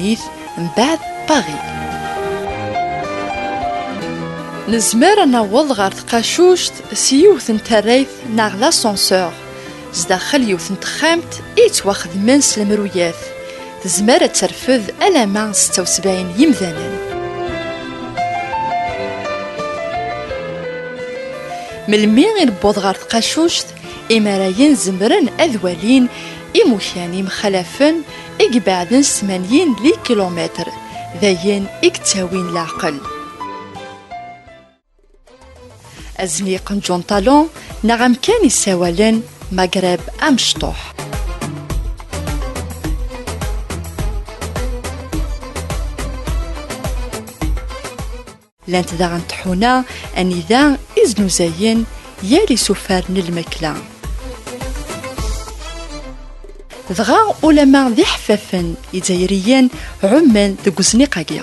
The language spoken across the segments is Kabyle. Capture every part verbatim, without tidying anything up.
Nit mbeɛd Paris. Nezmer ad naweḍ ɣer tqacuct s yiwet n tarrayt neɣ l'ascenseur. Zdaxel yiwet n texxamt i yettwaxedmen s lemruyat. Tezmer ad terfed alamma setta u sebɛin yimdanen. Melmi i newweḍ ɣer tqacuct, imarayen zemren ad walin imukan imxalafen i ibeɛden s tmanyin likilumitr, d ayen i yettawin leɛqel. Azniq n Ǧunṭalun neɣ amkan yessawalen Magreb amecṭuḥ. Llant daɣen tḥuna anida i znuzayen yal isufar n lmakla. Dɣa ulamma d iḥeffafen izzayriyen ɛummen deg uzniq-agi.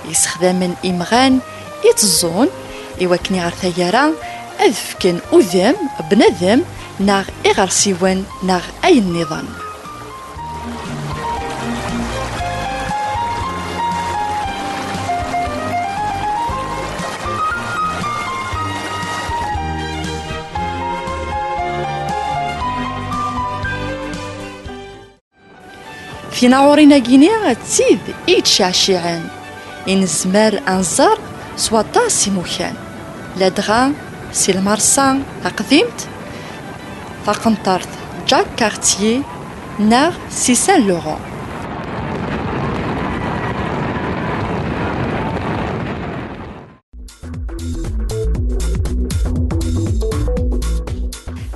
Yessexdamen imɣan i tteẓẓun i wakken ɣer taggara ad fken udem, bnadem neɣ iɣersiwen neɣ ayen nniḍen. Tinaɣurin-agi-ni d tid i yettceɛciɛen, i nezmer ad nẓer s waṭas imukan, ladɣa si lmersa taqdimt, taqenṭert Jacques Cartier neɣ si Saint Laurent.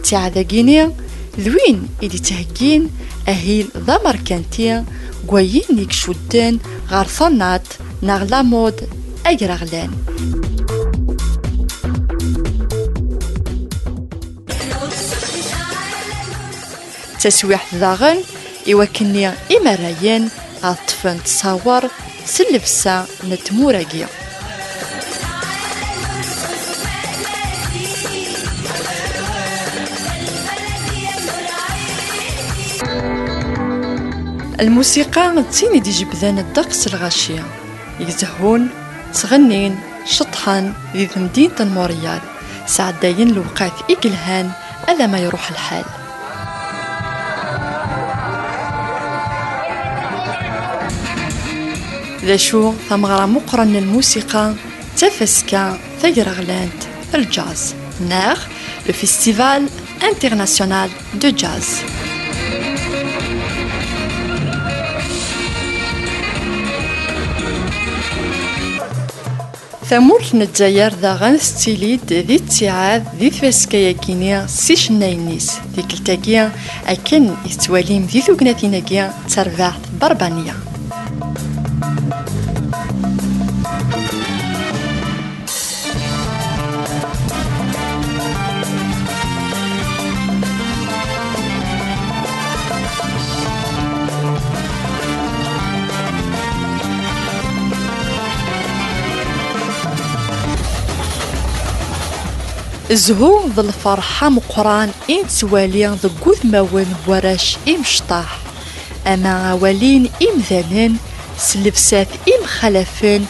Ttiɛad-agi-ni d win i d-ittheggin ahil d amerkanti deg wayen i icudden ɣer tannaḍt neɣ la mode agraɣlan. Taswiɛt daɣen i wakken-nni imarayen ad ṭṭfen ttṣawer s llebsa n tmura-agi. Lmusiqa d tin i d-ijebbden ddeqs lɣaci, i izehhun, ttɣennin, ceṭṭḥen di temdint n Montréal, sɛeddayen lewqat i yelhan alamma iruḥ lḥal. D acu tameɣra meqqren n lmusiqa d tafaska tagraɣlant, lǧaz, neɣ le Festival International de Jazz. Tamurt n Lezzayer daɣen tettili-d di ttiɛad di tfaska-yagi-ni s icennayen-is. Tikkelt-agi, akken i tettwalim di tugnatin-agi, d tarbaɛt Berbanya. Zzhu d lferḥ ameqqran i nettwali deg wudmawen n warrac imecṭaḥ, ama awalin imdanen s llebsat imxalafen n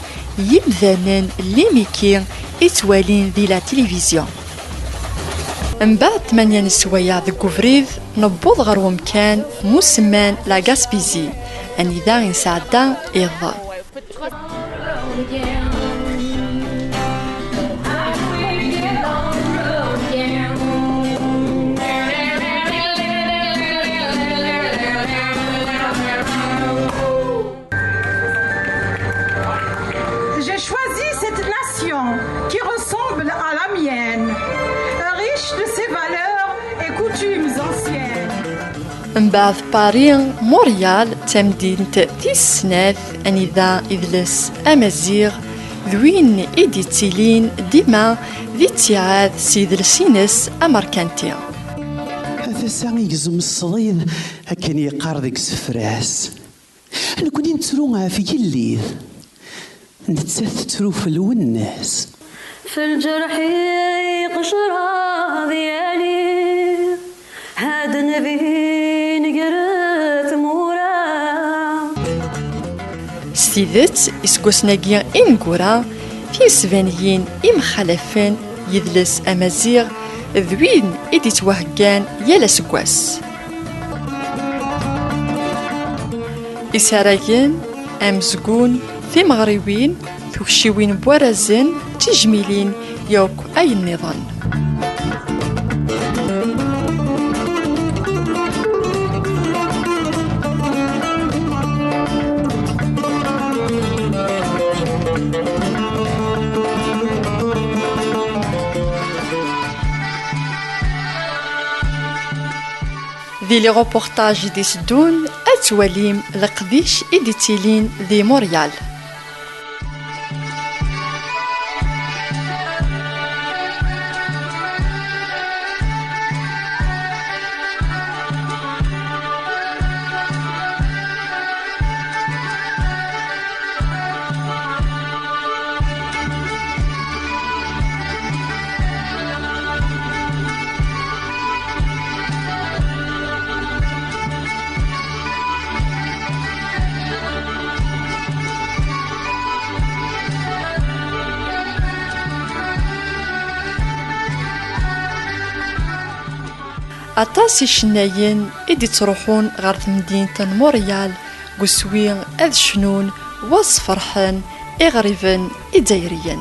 yimdanen limiki i ttwalin di la tilivizyu. Mbeɛd tmanya n sswayeɛ deg ubrid, newweḍ ɣer wemkan musemman La Gaspésie, anida i nesɛedda iḍ. J'ai choisi cette nation qui ressemble à la mienne, riche de ses valeurs et coutumes anciennes. Mbeɛd Paris, Montréal d tamdint tis snat anida idles amaziɣ d win i d-ittilin dima di ttiɛad s yidles-ines amerkanti. A tasa igzem ṣṣdid akken yeqqar deg isefra-s. Nekni nettru ɣef yellid, nettat tettru f lwennas. F lǧerḥ-i qecreɣ d yali, had nnbi nger tmura. S tidet, iseggasen-agi ineggura, timesbaniyin imxalafen, yidles amaziɣ d win i d-ittwaheggan yal aseggas. Isaragen, amezgun, timeɣriwin, tukciwin n warrazen, d tijmilin, yakk ayen nniḍen. Di les reportages i d-iteddun, ad twalim leqdic i d-ittilin di Montréal. Aṭas icennayen i d-ittruḥun ɣer temdint n Montréal deg uswi ad cnun wa sferḥen iɣriben izzayriyen.